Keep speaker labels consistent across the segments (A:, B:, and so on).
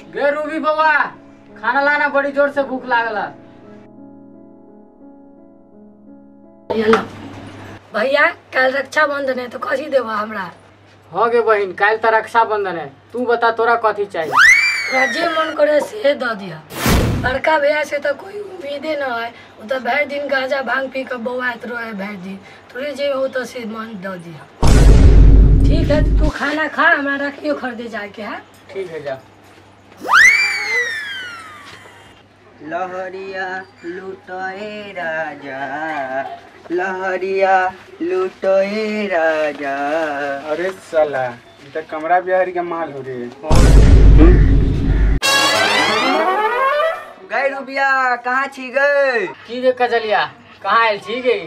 A: गे रूबी बउआ, खाना लाना, बड़ी जोर से भूख लागल।
B: भैया कल रक्षाबंधन है तो कथी देबा हमरा?
A: हो गे बहिन, कल तो रक्षाबंधन है, तू बता तोरा कथी चाहिए?
B: तोरा जे मन करे से दे दिया। बड़का भैया से तो कोई उम्मीदे न है, वो तो भर दिन गांजा भांग पी कर बौआत रहे भर दिन, तोरे जे हो तो से मन दे दिया। ठीक है तू खाना खा, हमरा राखियो खरीदे जाके है।
A: ठीक है जा।
C: लहरिया लूटए राजा, लहरिया लूटए राजा।
D: अरे साला ये तो कमरा बिहारी का माल हो रे।
C: गए रुबिया कहाँ छी गए?
A: की गे कजलिया कहाँ आयल छी गे?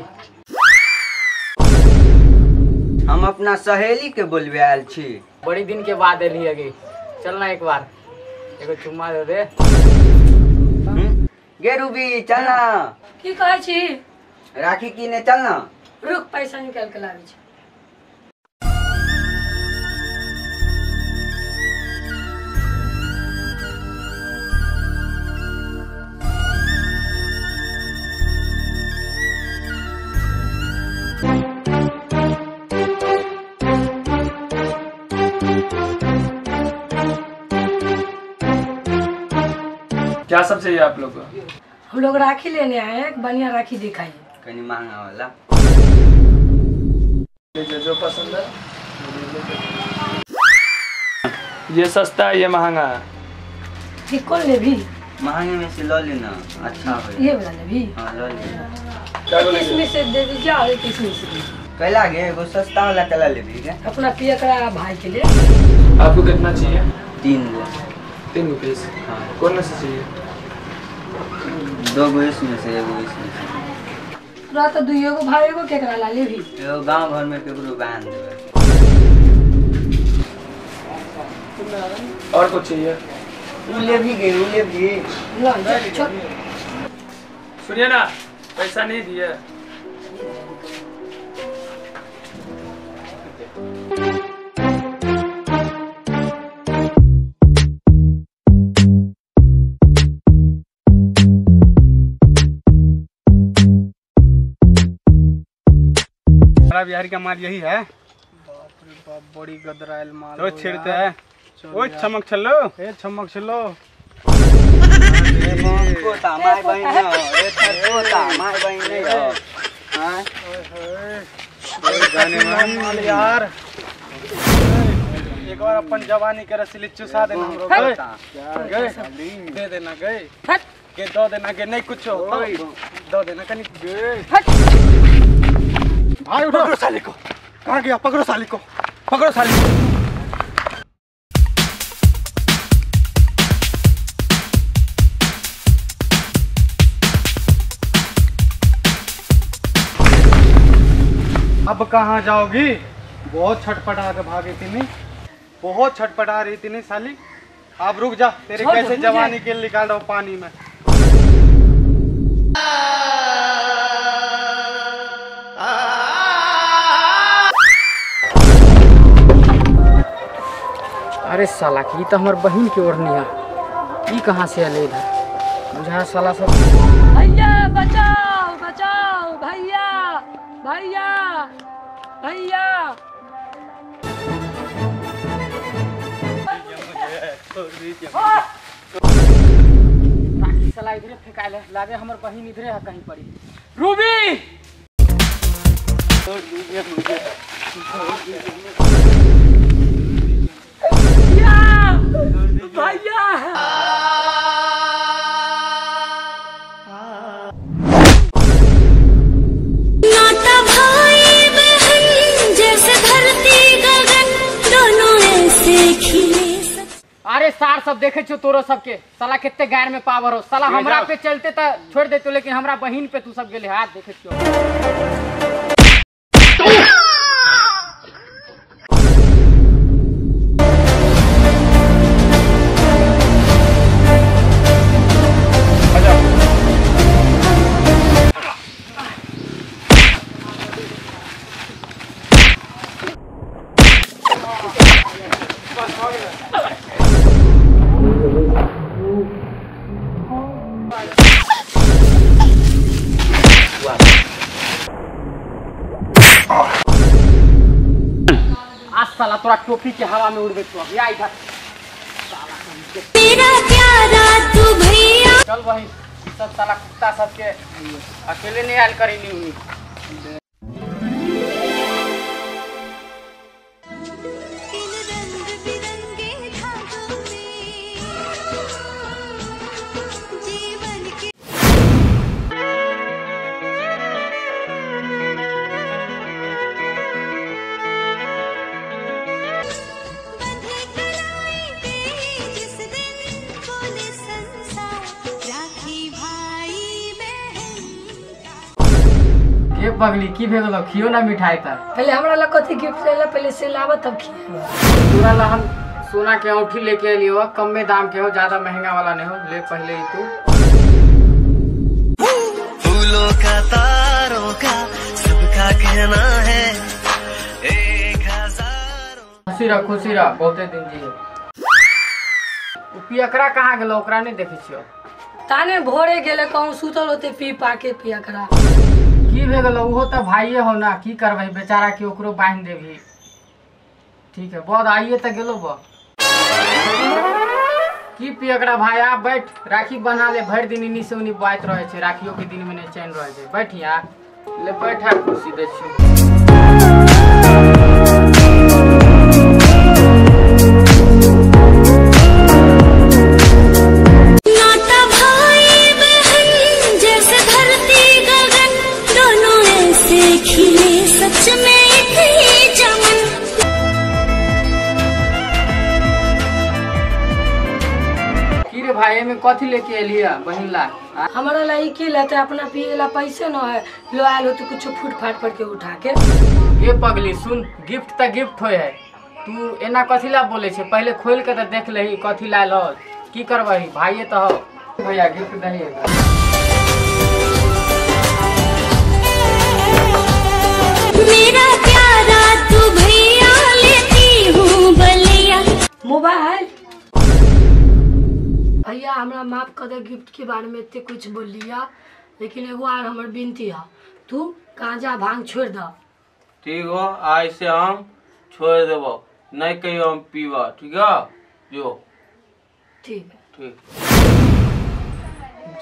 C: हम अपना सहेली के बोलबे आयल छी।
A: बड़ी दिन के बाद एली है, चल ना एक बार एगो चुम्मा दे दे।
C: गे रूबी चल ना।
B: की कहै छी?
C: राखी कीने चल ना।
B: रुक पैसा निकाल के लाबै छी।
E: क्या सब चाहिए आप लोग को?
B: हम लोग राखी लेने आए हैं, एक बढ़िया राखी दिखाइए,
C: कहीं महंगा वाला।
E: जो पसंद है। ये सस्ता है ये महंगा है।
B: ये कौन ले भी?
C: महंगे में से लो लेना, अच्छा है
B: ये वाला ले भी।
C: हां लो लेना।
B: इसमें से दे दीजिए और एक इसमें से।
C: कैला गे एगो सस्ता वाला कैला ले भी के
B: अपना पिया करा भाई के लिए।
E: आपको कितना चाहिए?
C: तीन गो।
E: तीन गो पीस? हाँ। कौन सा चाहिए?
C: दो गो इसमें से एगो इसमें से।
B: तोरा तो दुइयो गो भाई एगो केकरा ला लेबी?
C: एगो गांव घर में केकरो बांध देबे।
E: और कुछ चाहिए?
C: उ लेबी गे, उ लेबी।
B: ला छोड़।
E: सुनिए ना, पैसा नहीं दिए।
D: हमारा बिहारी का माल यही है।
F: बाप रे बाप, बड़ी गदरायल माल।
D: तो छिड़ते हैं। ओए चमक छलो,
F: ए चमक छलो।
C: ए कोता my बहिन रे, कोता my बहिन नहीं हो। हां
F: ओए होए गाने माल यार। एक बार अपन जवानी के रसीली चुसा देना हमरो गए, दे देना गए के दो देना के नहीं कुछ हो दो देना कनी गए।
D: भाई उठो, पकड़ो साली को। कहाँ गया? पकड़ो साली को, पकड़ो साली को।
F: अब कहाँ जाओगी? बहुत छटपटा के भागी थी नहीं, बहुत छटपटा रही थी नहीं साली। अब रुक जा, तेरे कैसे जवानी के निकाल रहा हूँ पानी में।
A: अरे साला की तो हमार बहन के ओढ़नी है, ई कहाँ से आले इधर? बुझा साला सब।
B: भैया बचाओ बचाओ, भैया भैया भैया।
A: राखी साला इधरे फेंकायल है, लागे हमार बहन इधरे है कहीं पड़ी। रूबी
B: भैया
G: नाता भाई बहन जैसे धरती गगन दोनों ऐसे खिले।
A: अरे सार सब देखे छो तोरो सबके, साला कितने गैर में पावर हो साला। हमरा पे चलते तो छोड़ देते, लेकिन हमरा बहन पे तू सब गेले हाथ देखे छो। तोरा टोपी के हवा में उड़बे तो अभी आ इधर।
G: मेरा प्यारा तू भैया।
A: चल बहिन सब साला कुत्ता सबके अकेले नहीं आयल करी नहीं उनी। ये पगली की भे गेलो खियो ना मिठाई त।
B: पहले हमरा ला कथी गिफ्ट लेला पहले से लावा तब खियो।
A: तोरा ला हम सोना के औंठी लेके एलियो, कम में दाम के हो, ज्यादा महंगा वाला नहीं हो, ले पहले ही तू।
H: फूलों का तारों का सबका कहना है एक हजारों।
A: खुशी रह खुशी रह बहुते दिन जी। पियकरा कहाँ गेलो ओकरा नहीं देखै छियो?
B: ताने भोरे गेले कहूँ सुतल होते पी पा के पियकरा।
A: की भे गेलो उहो त भाइये हो ना, की करबै बेचारा के ओकरो बांध देबही। ठीक है बहुत आइए त गेलो बा। की पियकरा भाई आप बैठ राखी बना ले, भरि दिन इन्हीं से उन्हीं बात रहे छे, राखियों के दिन में नहीं चैन रहे छे। बैठ यार ले बैठा कुर्सी दे छी। भाई में कथी लेके एलिया बहिन ला?
B: हमारा ला की लेते अपना पिए ला पैसे न है, लो आयल हो तो कुछ फुट फाट पर के उठा के।
A: ये पगली सुन, गिफ्ट त गिफ्ट होय है, तू एना कथी ला बोले छे? पहले खोल के त देख लेही कथी लायल हो, की करबही भाइये त हो। भैया गिफ्ट दही।
G: मेरा प्यारा तू भैया लेती हूँ बलिया।
B: मोबाइल भैया हमरा माफ कर दे, गिफ्ट के बारे में इतने कुछ बोल लिया, लेकिन एगो आर हमर विनती है, तू गांजा भांग छोड़ द।
I: ठीक हो, आज से हम छोड़ देबो, नहीं कहियो हम पीबा, ठीक है? जो
B: ठीक है
I: ठीक।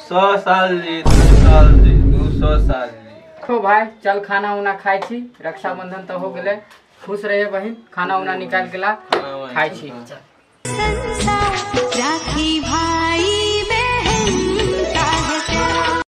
I: 100 साल जी 2 साल जी 200 साल जी।
A: तो भाई चल खाना उना खाई छी, रक्षाबंधन तो हो गए, खुश रहे बहिन, खाना उना निकाल के ला खाई छी।